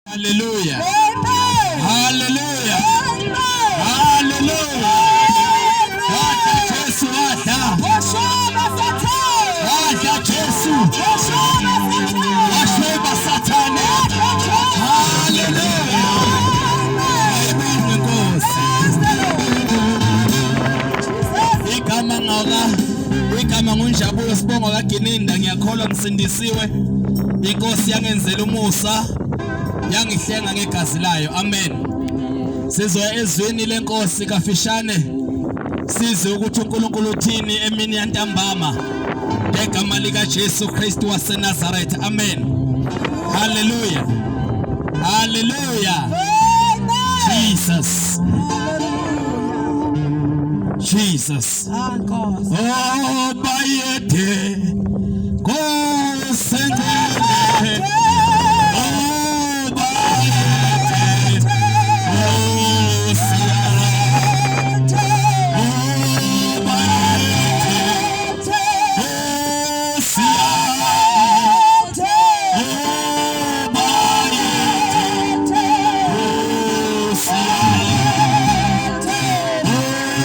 Hallelujah. Hallelujah. Hallelujah. Wadla Jesu wadla. Wadla Jesu. Washweba Sathane. Hallelujah. Ayibongwe Nkosi. Igama ngaka igama ngunjabulo sibongo kaGininda ngiyakholwa ngisindisiwe. Inkosi yangenzela umusa yangihlenga ngegazi layo. Amen. Sizoya ezwini lenkosi kafishane sizwe ukuthi uNkulunkulu uthini emini yantambama ngegama lika Jesu Kristu waseNazaretha. Amen. Hallelujah. Hallelujah. Jesus. Jesus. Oh bayede kosengcwele. Oh bayede kosiyathe. Oh bayede kosiyathe. Oh bayede kosiyathe. Oh bayede.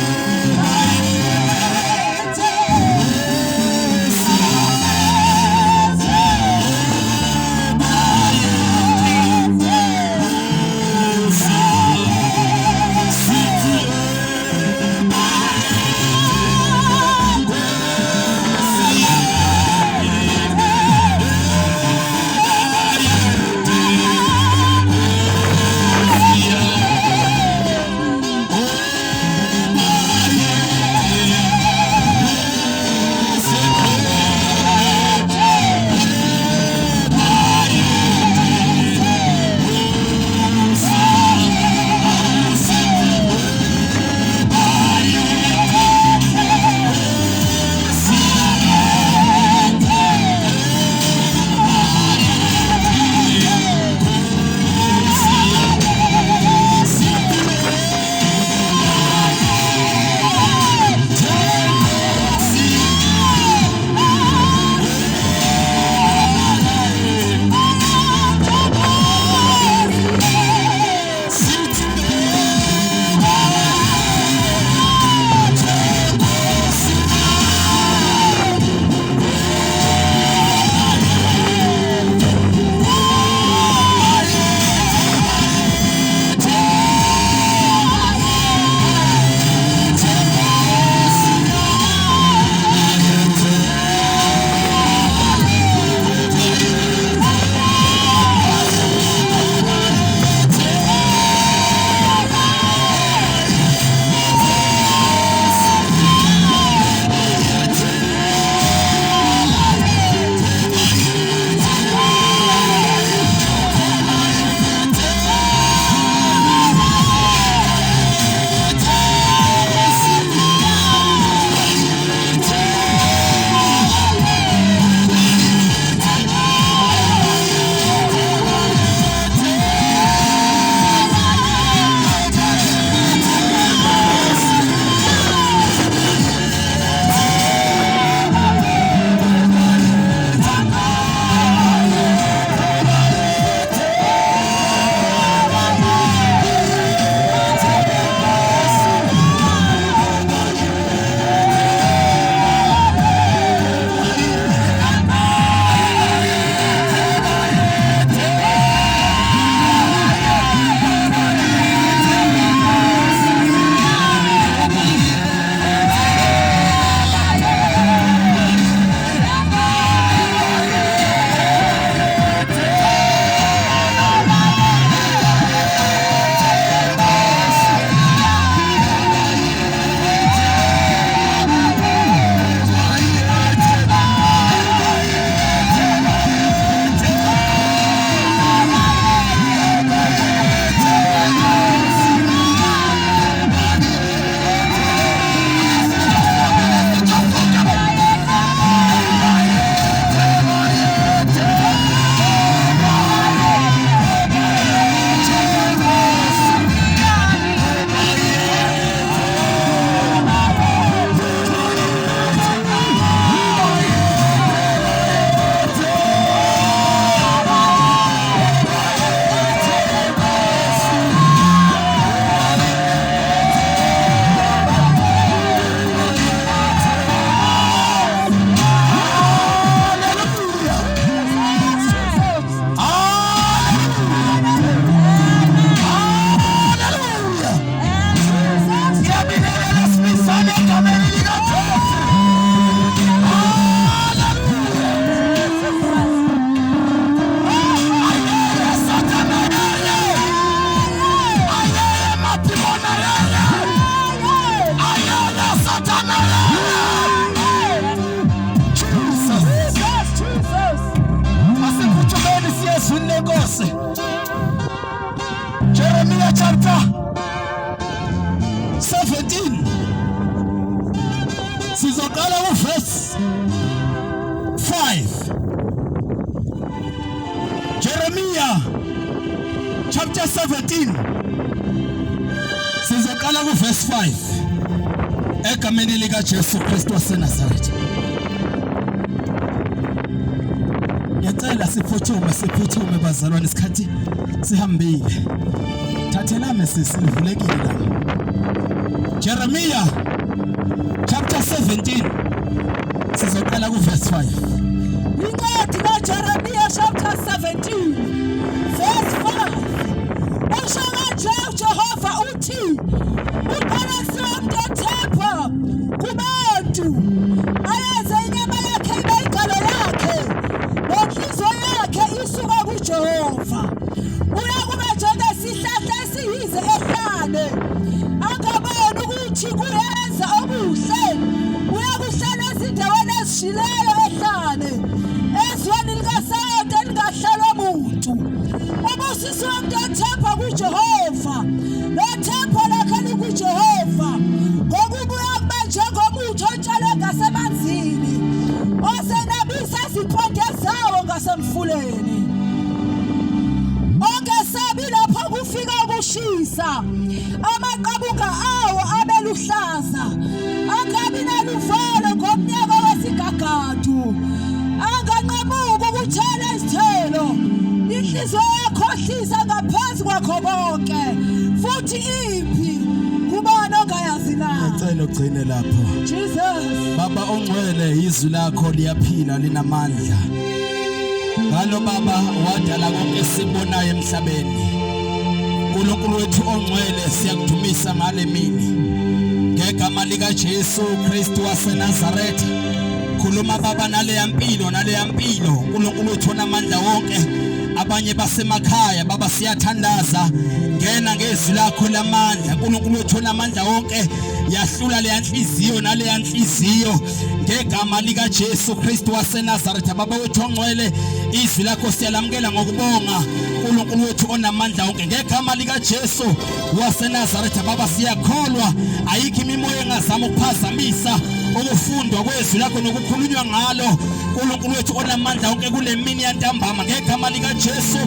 Chapter 17, sizoqala kuverse 5. Jeremiah chapter 17, sizoqala kuverse 5, egameni lika Jesu Kristu waseNazaretha. Ngiyacela siphuthume, siphuthume bazalwane, isikhathi sihambile. Thathelame sisi, livulekile la. Jeremiah chapter 17, sizoqala kuverse 5. Incwadi kaJeremiya chapter 17 verse 5. Usho kanje uJehova uthi, uqalekisiwe umuntu othemba kubantu, ayenze inyama yakhe ibe ingalo yakhe, nenhliziyo yakhe isuka kuJehova. Uyakuba njengesihlahla esiyize ehlane, angaboni ukuthi kuyenza okuhle. Uyakuhlala ezindaweni ezishileyo ehlane, ezweni likasawoti elingahlalwa muntu. Ubusisiwe umuntu othemba kuJehova, nethemba lakhe likuJehova, ngokuba uyakuba njengomuthi otshalwe ngasemanzini, osenabisa izimpande zawo ngasemfuleni, ongesabi lapho kufika ukushisa, amaqabunga awo abeluhlaza, angabi naluvalo ngomnyaka wesigagadu, anganqamuki ukuthela izithelo. Inhliziyo yakhohlisa ngaphezu kwakho konke, futhi imbi, kubani ongayazi na? Ngicela ugcine lapho. Jesus. Baba ongcwele, izwi lakho liyaphila, linamandla. Ngalo Baba wadala konke esibonayo emhlabeni. uNkulunkulu wethu ongcwele, siyakudumisa ngale mini. Ngegama lika Jesu Kristu waseNazaretha. Khuluma Baba naleya mpilo, naleya mpilo. uNkulunkulu wethu onamandla wonke. Abanye basemakhaya Baba, siyathandaza. Ngena ngezwi lakho lamandla. uNkulunkulu wethu onamandla wonke, yahlula leya nhliziyo naleya nhliziyo ngegama lika Jesu Kristu waseNazaretha. Baba wethu ongcwele, izwi lakho siyalamukela ngokubonga. uNkulunkulu wethu onamandla wonke, ngegama lika Jesu waseNazaretha Baba, siyakholwa ayikho imimoya engazama ukuphazamisa ukufundwa kwezwi lakho nokukhulunywa ngalo. uNkulunkulu wethu onamandla wonke, kule mini yantambama, ngegama lika Jesu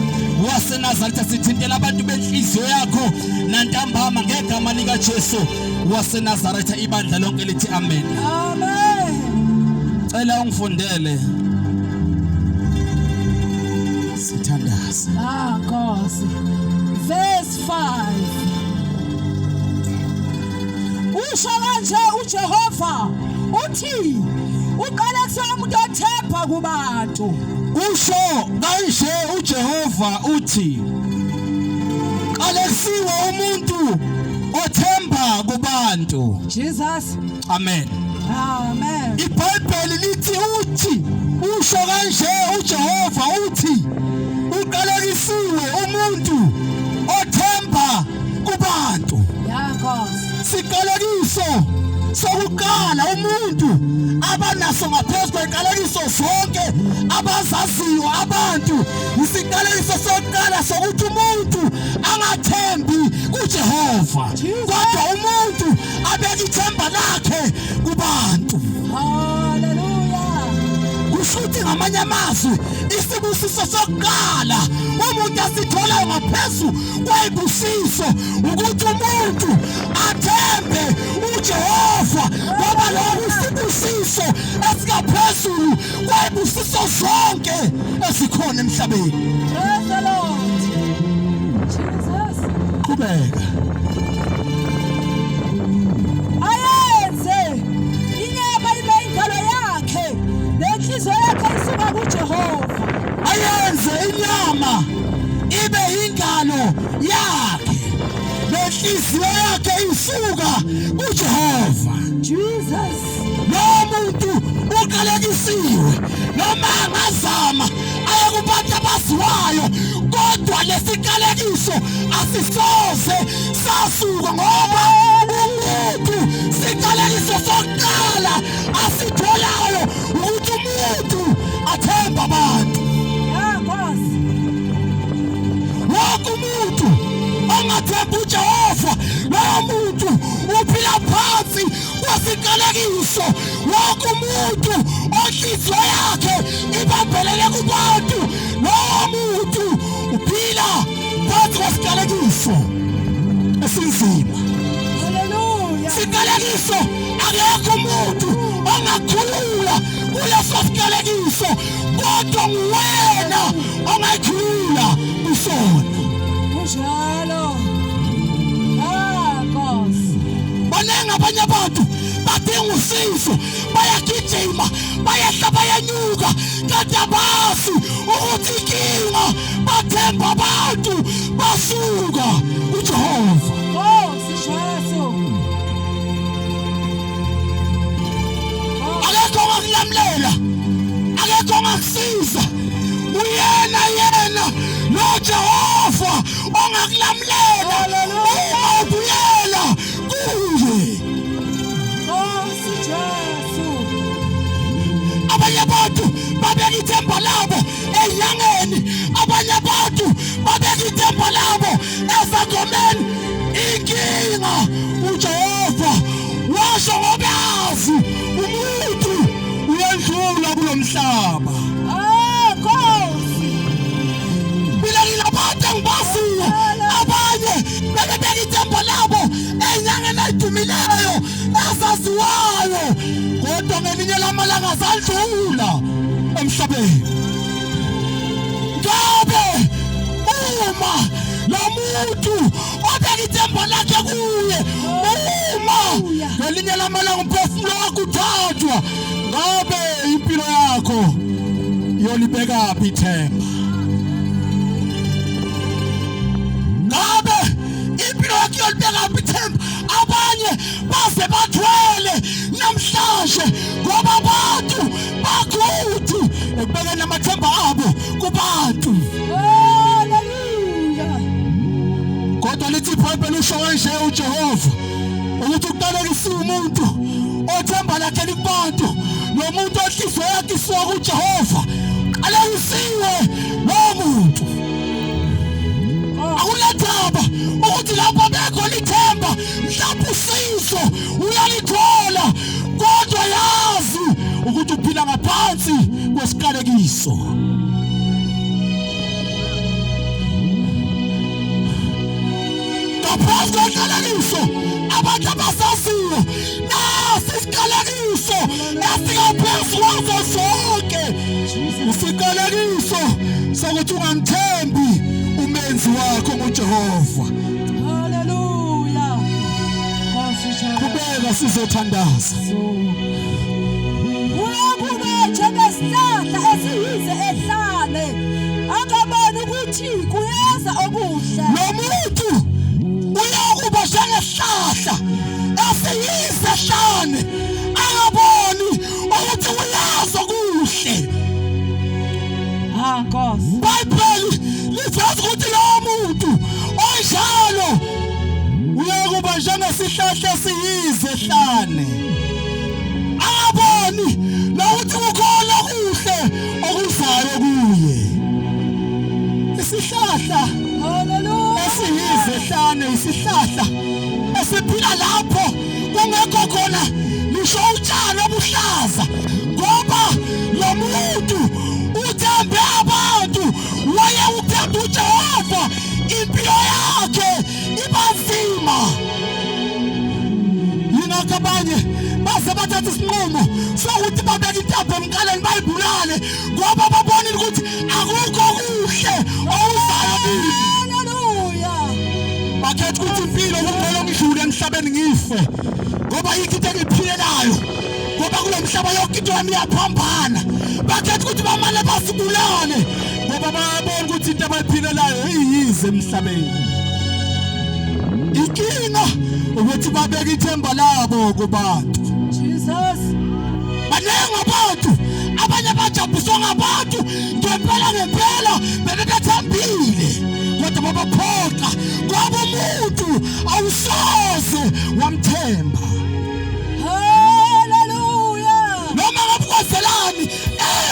waseNazaretha, sithintela abantu benhliziyo yakho nantambama ngegama lika Jesu waseNazaretha. Ibandla lonke lithi amen. Amen. Cela ungifundele, sithandaze. Ah, Nkosi. Verse 5. Usho kanje uJehova uthi, uqalekisiwe umuntu othemba kubantu. Usho kanje uJehova uthi, qalekisiwe umuntu othemba kubantu. Jesus. Amen. Amen. IBhayibheli lithi, uthi usho kanje uJehova uthi, uqalekisiwe umuntu othemba kubantu. Ya Nkosi. Siqalekiso sokuqala umuntu abanaso ngaphezu kweqalekiso zonke abazaziyo abantu, isiqalekiso sokuqala sokuthi umuntu angathembi kuJehova, kodwa umuntu abeke ithemba lakhe kubantu. Hallelujah. Kusho ukuthi ngamanye amazwi, isibusiso sokuqala umuntu asitholayo ngaphezu kwayibusiso ukuthi umuntu athembe uJehova, ngoba lokhu isibusiso esingaphezulu kwayibusiso zonke esikhona emhlabeni. Praise the Lord. Jesus. Qhubeka. Ayenze inyama ibe ingalo yakhe, nenhliziyo yakhe isuka kuJehova. Ayenze inyama ibe ingalo yakhe, nenhliziyo yakhe isuka kuJehova. Jesus. Lo muntu uqalekisiwe, noma angazama aye kubantu abaziwayo, kodwa lesiqalekiso asisoze sasuka, ngoba umuntu siqalekiso sokuqala asitholayo ukuthi umuntu athemba abantu. Ya Nkosi. Wonke umuntu ongathemba uJehova. kwesiqalekiso. Wonke umuntu onhliziyo yakhe ibambelele kubantu, lowo muntu uphila phansi kwesiqalekiso esinzima. Hallelujah. Siqalekiso, akekho umuntu ongakhulula kuleso siqalekiso, kodwa nguwena ongayikhulula kusona. Kunjalo. Ah, Nkosi. Baningi abanye abantu badinga usizo, bayagijima, bayehla, bayanyuka, kanti abazi ukuthi inkinga bathemba abantu basuka kuJehova. Nkosi Jesu. Akekho ongakulamlela, akekho ongakusiza, uyena yena lo Jehova ongakulamlela uma ubuyela kuye. Nkosi Jesu. Abanye abantu babeka ithemba labo enyangeni, abanye abantu babeka ithemba labo ezangomeni. Inkinga uJehova washo ngoba azi umuntu uyedlula kulomhlaba. Ah, Nkosi. Mina ngilabantu engibaziyo, abanye bebebeka ithemba labo enyangeni ezidumileyo ezaziwayo, kodwa ngelinye lamalanga zadlula emhlabeni. Ngabe uma lo muntu obeka ithemba lakhe kuye, uma ngelinye lamalanga umphefumulo wakho uthathwa, ngabe impilo yakho yolibeka phi ithemba? Ngabe impilo yakho yolibeka phi ithemba? Abanye baze bathwele namhlanje ngoba abantu bakuthi ekubekeni amathemba abo kubantu. Hallelujah. Kodwa lithi iBhayibheli, usho kanje uJehova ukuthi uqalekisiwe umuntu othemba lakhe likubantu, nomuntu onhliziyo yakhe isuka kuJehova. Qalekisiwe lowo muntu. Akunathaba ukuthi lapho bekho lithemba, mhlawumbe usizo uyalithola, kodwa yazi ukuthi uphila ngaphansi kwesiqalekiso. Ngaphansi kwesiqalekiso abantu abasaziyo, nasi isiqalekiso esingaphezu kwazo zonke, isiqalekiso sokuthi ungamthembi umenzi wakho nguJehova. Hallelujah. Nkosi Jesu. Qhubeka, sizothandaza. Uyakuba njengesihlahla esiyize ehlane, angaboni ukuthi kuyeza okuhle. Lo muntu uyakuba njengesihlahla esiyize ehlane, angaboni ukuthi uyazo kuhle. Ah, Nkosi. Bhayibheli liveza ukuthi lowo muntu onjalo uyakuba njengesihlahla esiyize ehlane, angaboni nokuthi kukhona okuhle okuzayo kuye. Isihlahla Hallelujah. esiyize ehlane, isihlahla esiphila lapho kungekho khona lisho utshani obuhlaza, ngoba lo muntu uthembe abantu, waye uthemba uJehova, impilo yakhe iba nzima. Yingakho abanye baze bathatha isinqumo sokuthi babeke intambo emqaleni bayibulale, ngoba babonile ukuthi akukho kuhle okuzayo kimi. Hallelujah. Bakhetha ukuthi impilo kungcono ngidlule emhlabeni ngife, ngoba yikho into engiyiphilelayo, ngoba kulo mhlaba yonke into yami iyaphambana. Bakhetha ukuthi bamane basibulale, ngoba bayabona ukuthi into abayiphilelayo iyize emhlabeni. Inkinga ukuthi babeka ithemba labo kubantu. Jesus. Baningi abantu, abanye bajabhiswa ngabantu ngempela ngempela, bebebethembile, kodwa babaphoqa, ngoba umuntu awusoze wamthemba. Hallelujah. Noma ngabe ukwenzelani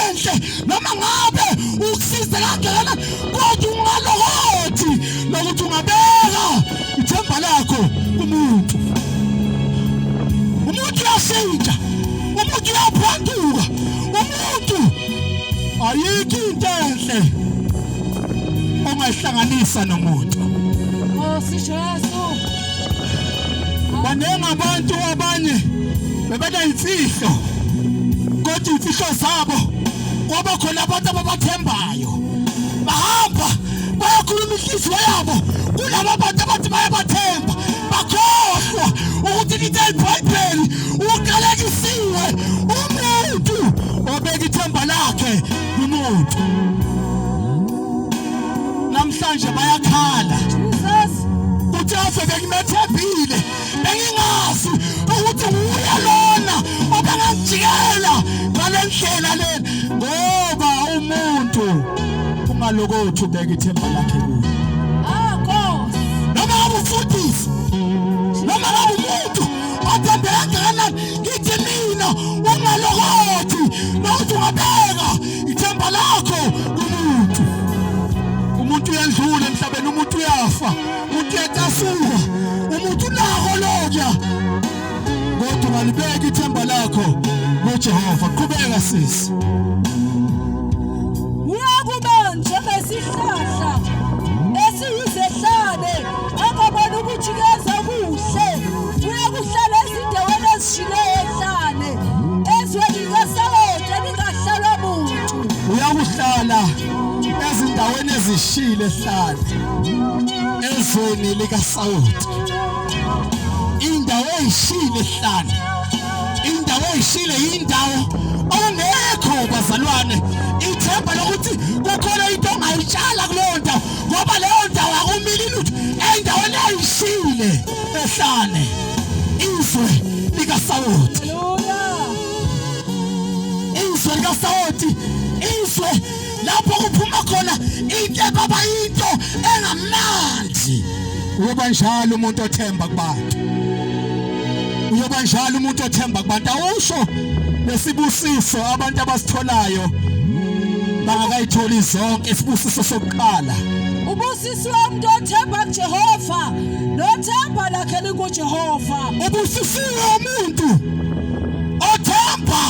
enhle, noma ngabe ukusize kangakanani, kodwa ungalokothi lokuthi ungabeka ithemba lakho kumuntu. Umuntu uyashintsha. enhle ongayihlanganisa nomuntu. Nkosi Jesu. Baningi abantu abanye bebeneyimfihlo kodwa imfihlo zabo kwaba khona abantu ababathembayo bahamba bayakhuluma inhliziyo yabo kulaba bantu abathi bayabathemba bakhohlwa ukuthi lithi iBhayibheli uqalekisiwe umuntu obeka ithemba lakhe kumuntu. Namhlanje bayakhala. Jesus. Uthi ave bengimethembile bengingazi ukuthi nguye lona obengangijikela ngale ndlela le ngoba umuntu ungalokothi ubeka ithemba lakhe kuye. Ah, Nkosi. Noma ngabe umfundisi noma ngabe umuntu othembeka kangakanani ngithi mina ungalokothi nokuthi ungabeka ithemba lakho kumuntu. Umuntu uyandlula emhlabeni, umuntu uyafa, umuntu uyacasuka, umuntu unako lokya, kodwa ungalibeka ithemba lakho kuJehova. Qhubeka sisi. Uyakuba njengesihlahla esiyizehlane angabona ukuthi kuyeza kuhle. Uyakuhlala ezindaweni ezishileyo ehlane, ezweni likaSawoti elingahlalwa muntu. Uyakuhlala ezindaweni ezishile ehlane ezweni likaSawoti. Indawo eyishile ehlane, indawo eyishile indawo okungekho bazalwane ithemba lokuthi kukhona into ongayitshala kuleyo ndawo, ngoba leyo ndawo akumili lutho endaweni eyishile ehlane, izwe likaSawoti. Hallelujah. Izwe likaSawoti, izwe lapho kuphuma khona into ebaba, into engamnandi. Uyoba njalo umuntu othemba kubantu, uyoba njalo umuntu othemba kubantu. Awusho lesibusiso abantu abasitholayo bangakayitholi zonke, isibusiso sokuqala. Ubusisiwe umuntu othemba kuJehova, nothemba lakhe linguJehova. Ubusisiwe umuntu othemba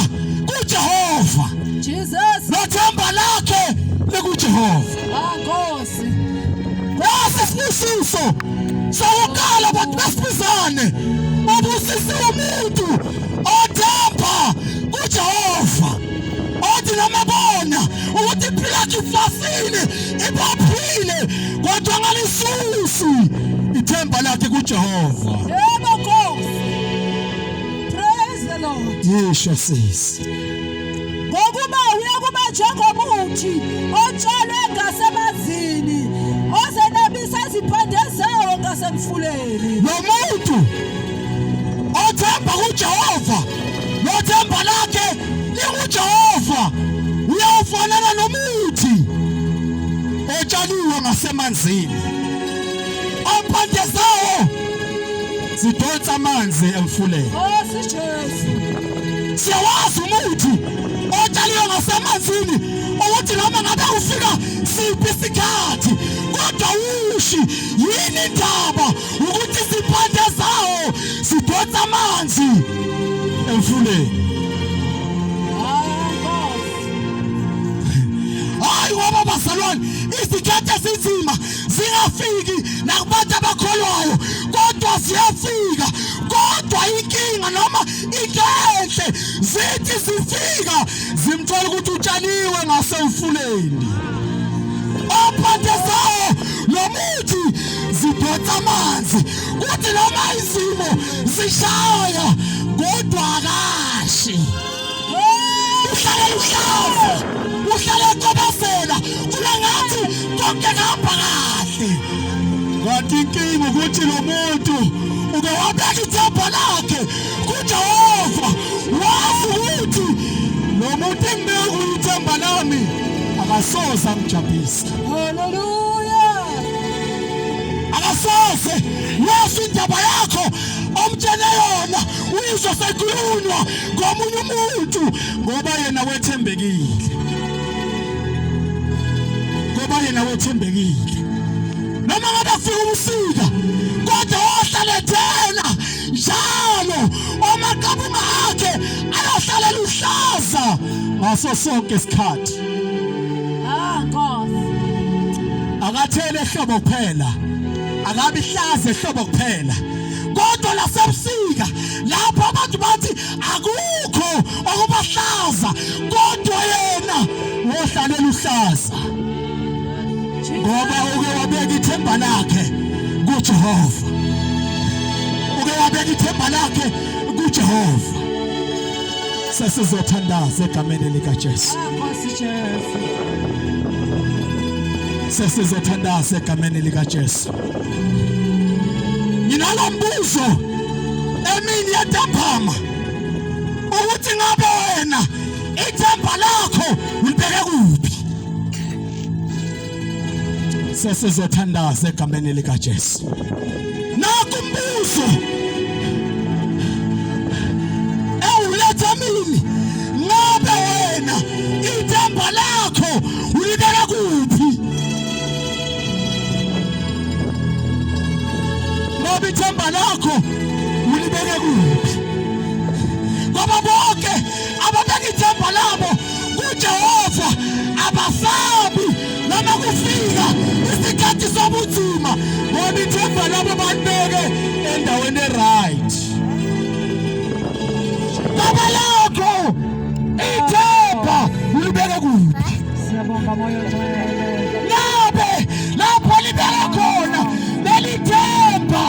kuJehova, Jesus. nothemba lakhe likuJehova. Ah, Nkosi. Nasi isibusiso sokuqala abantu besifazane. Ubusisiwe umuntu othemba kuJehova, othi noma bona ukuthi impilo yakhe ifafile ibophile, kodwa angalisusi ithemba lakhe kuJehova. Yebo Nkosi. Praise the Lord. Yisho sisi. Ngokuba uyakuba njengomuthi otshalwe ngasemanzini, ozenabisa izimpande zawo ngasemfuleni. Lo muntu othemba kuJehova nothemba lakhe linguJehova uyawufanana nomuthi otshaliwe ngasemanzini, ompande zawo zidonsa amanzi emfuleni. Nkosi Jesu. Siyawazi umuthi otshaliwe ngasemanzini ukuthi noma ngabe ufika siphi isikhathi kodwa ushi yini indaba ukuthi izimpande zawo zidonsa amanzi emfuleni. Ah, Nkosi. Hayi ngoba bazalwane izikhathi ezinzima zingafiki nakubantu abakholwayo, kodwa ziyafika. Kodwa inkinga noma into enhle zithi zifika zimthola ukuthi utshaliwe ngasemfuleni, ompande zawo lo muthi zidonsa amanzi, kuthi noma izimo zishaya kodwa akashi, uhlale luhlaza, uhlale ecobazela kube ngathi konke kuhamba kahle. Kanti inkinga ukuthi lo muntu uke wabeka ithemba lakhe kuJehova, wazi ukuthi lo muntu engibeka kuye ithemba lami akasoze angijabhisa. Hallelujah. Akasoze. Wazi indaba yakho omtshele yona uyizwa sekhulunywa ngomunye umuntu, ngoba yena wethembekile, ngoba yena wethembekile. Noma ngabe kufika ubusika kodwa wahlale thena njalo, amaqabunga akhe ayohlala luhlaza ngaso sonke isikhathi. Ah Nkosi. Akathele ehlobo kuphela. Akabi hlaza ehlobo kuphela. Kodwa lasebusika lapho abantu bathi akukho okubahlaza kodwa yena wohlalela uhlaza. Ngoba uke wabeka ithemba lakhe kuJehova. Uke wabeka ithemba lakhe kuJehova. Sesizothandaza egameni likaJesu. Nkosi Jesu. Sesizothandaza egameni likaJesu. Nginalombuzo emini yentambama ukuthi ngabe wena ithemba lakho ulibheke kuphi? Sesizothandaza egameni likaJesu. Nakho umbuzo ewuletha mini, ngabe wena ithemba lakho ulibeka kuphi? Ngoba ithemba lakho ulibeke kuphi? Ngoba bonke ababeka ithemba labo kuJehova abasabi noma kufika isikhathi sobunzima, ngoba ithemba labo balibeke endaweni e-right. Baba lakho ithemba ulibeke kuphi? Siyabonga moya ongcwele. Ngabe lapho libeka khona leli themba,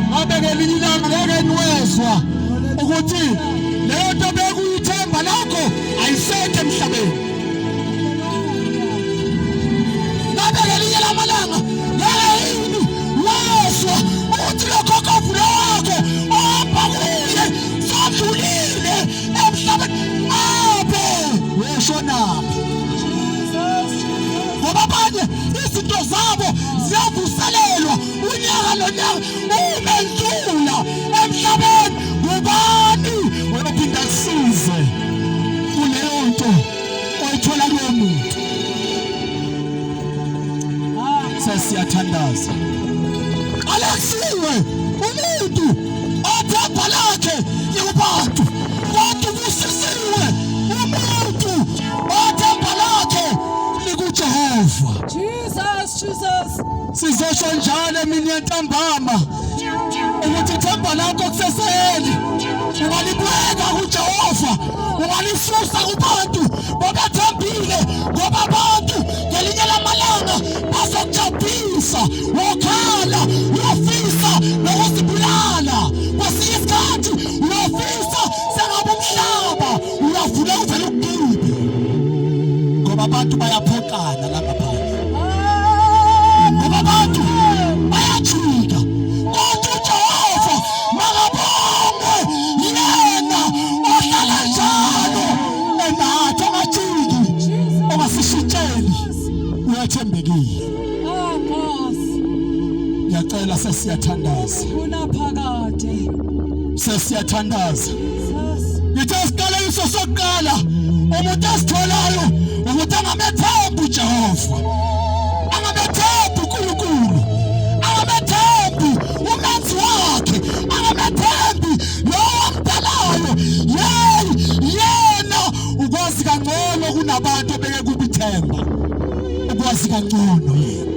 ngabe ngelinye ilanga ngeke niwezwa ukuthi leyo nto bekuyithemba lakho ayisekho emhlabeni. Ngabe ngelinye lamalanga ngeke yini wezwa ukuthi lo khokhovula wakho ohamba kuye sodlulile emhlabeni, ngabe woshonaphi? Ngoba abanye izinto zabo ziyavuselelwa unyaka nonyaka, uma endlula emhlabeni ngubani oyophinda kusize kuleyo nto oyithola kulowo muntu? Sesiyathandaza. Alexiwe umuntu othemba lakhe likubantu, kodwa ubusisiwe umuntu othemba lakhe likuJehova. Jesus, Jesus. Sizosho njalo emini yentambama ukuthi ithemba lakho kuseseli ungalibeka kuJehova, ungalisusa kubantu bobathembile, ngoba abantu ngelinye lamalanga bazokujabhisa, wokhala uyofisa nokuzibulala. Kwesinye isikhathi uyofisa sengabe umhlaba uyavula uvele ukugibe, ngoba abantu bayaphoqana la ngaphandle, ngoba abantu bayajika. Kodwa uJehova makabongwe, yena ohlala njalo enathi, ongajiki, ongasishintsheli, uyathembekile. Ah Nkosi. Ngiyacela, sesiyathandaza. Kunaphakade. Sesiyathandaza. Jesus. Ngithe isiqalekiso sokuqala umuntu asitholayo ukuthi angamethembi uJehova, angamethembi uNkulunkulu, angamethembi umenzi wakhe, angamethembi lowo amdalayo. Yeyi, yena ukwazi kangcono kunabantu obeke kuba ithemba, ukwazi kangcono yena,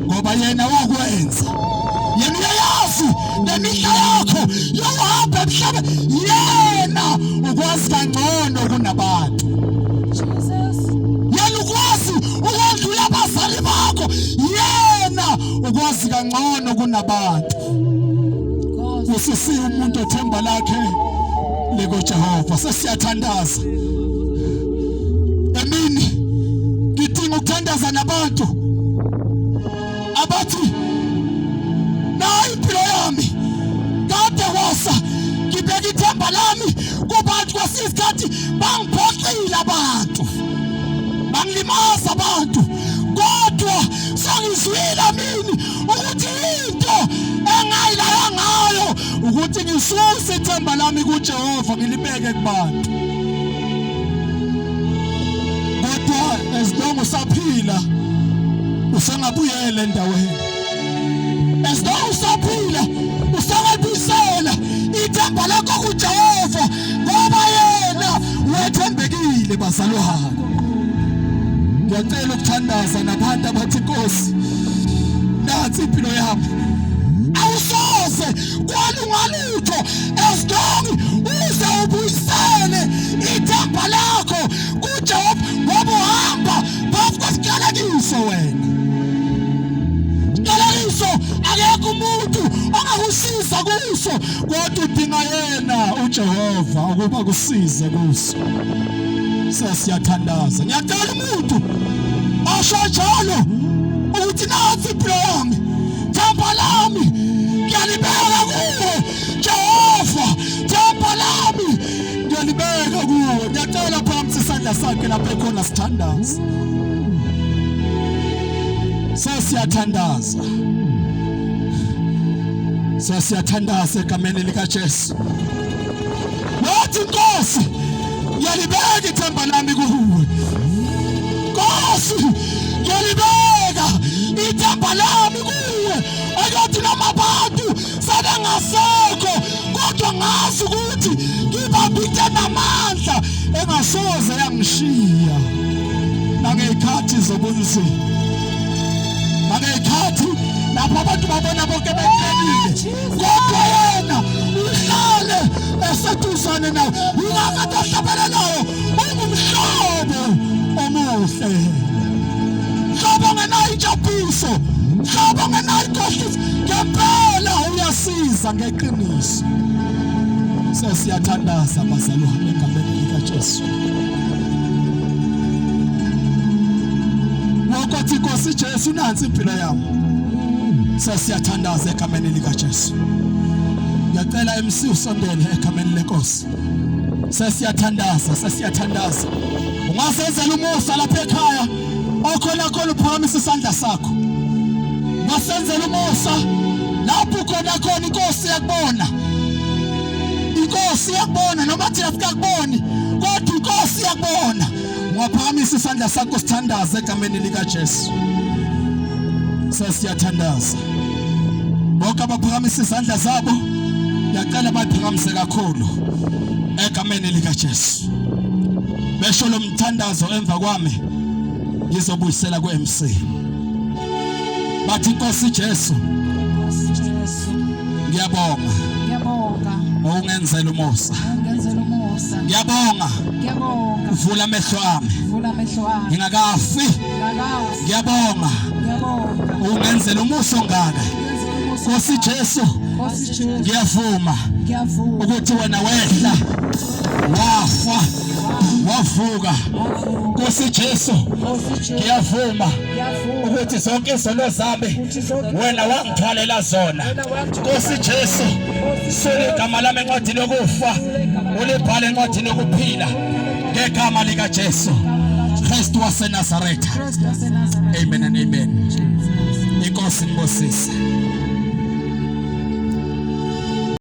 ngoba yena wakwenza. Yena uyayazi nemihla yakho yokuhamba emhlabeni, yena ukwazi kangcono kunabantu. Jesus. Yena ukwazi ukwedlula abazali bakho, yena ukwazi kangcono kunabantu. Nkosi. Usisiwe umuntu othemba lakhe likuJehova. Sesiyathandaza emini. Ngidinga ukuthandaza nabantu abathi nayi impilo yami, kade kwasa ngibeka ithemba lami kubantu, kwesinye isikhathi bangiphoxile abantu, bangilimaza abantu, kodwa sengizwile mini ukuthi into engayilaya ngayo ukuthi ngisuse ithemba lami kuJehova ngilibeke kubantu. Kodwa as long usaphila usengabuyela endaweni, as long usaphila usangabuyisela ithemba lakho kuJehova, ngoba yena wethembekile. Bazalwane, Ngiyacela ukuthandaza nabantu abathi Nkosi, nansi impilo yami. Awusoze kwalunga lutho as long uze ubuyisele ithemba lakho kuJehova, ngoba uhamba phambi kwesiqalekiso wena. Isiqalekiso akekho umuntu ongakusiza kuso, kodwa udinga yena uJehova ukuba kusize kuso. Sesiyathandaza. Ngiyacela umuntu asho njalo ukuthi nansi impilo yami, themba lami ngiyalibeka kuwe Jehova, themba lami ngiyalibeka kuwe. Ngiyacela phambi isandla sakhe lapho ekhona sithandaza. Sesiyathandaza, sesiyathandaza egameni likaJesu. Wathi Nkosi, ngiyalibeka ithemba lami kuwe. Nkosi, ngiyalibeka ithemba lami kuwe. Akathi noma abantu sebengasekho, kodwa ngazi ukuthi ngibambile namandla engasoze yangishiya nangey'khathi zobunzima, nangey'khathi lapho abantu babona bonke beqhelile, kodwa yena uhlale eseduzane nawe. Ungakade ohlabelelayo ungumhlobo omuhle, mhlobo ongenayo injabuliso, mhlobo ongenayo inkohliso. Ngempela uyasiza ngeqiniso. Sesiyathandaza bazalwane egameni likaJesu. Wokuthi Nkosi Jesu, nansi impilo yami. Sesiyathandaza egameni likaJesu. Ngiyacela MC usondele egameni lenkosi. Sesiyathandaza, sesiyathandaza. Ungasenzela umusa lapha ekhaya okhona khona, uphakamisa isandla sakho. Ungasenzela umusa lapho khona khona, inkosi yakubona. Inkosi yakubona, noma thina sikakuboni, kodwa inkosi yakubona. Ungaphakamisa isandla sakho sithandaze egameni likaJesu. Sesiyathandaza. Bonke abaphakamisa izandla zabo, ngiyacela baphakamise kakhulu egameni likaJesu. Besho lo mthandazo emva kwami, ngizobuyisela ku-MC. Bathi Nkosi Jesu, Nkosi Jesu, ngiyabonga ngiyabonga ngokungenzela umusa. Ungenzela umusa. Ngiyabonga Ngiyabonga uvula amehlo ami vula amehlo ami ngingakafi. Ngakafi. Ngiyabonga Ngiyabonga ungenzela umusa ongaka. ungenzela umusa. Nkosi Jesu, Nkosi Jesu, ngiyavuma ngiyavuma ukuthi wena wehla, wafa, wavuka. Nkosi Jesu, Nkosi Jesu, ngiyavuma ngiyavuma ukuthi zonke izono zami ukuthi zonke wena wangithwalela zona. Wena wangithwalela. Nkosi Jesu, sula igama lami encwadini yokufa, ulibhale encwadini yokuphila ngegama lika Jesu Kristu waseNazaretha. Kristu waseNazaretha. Amen and amen. Jesus. Inkosi nibusise.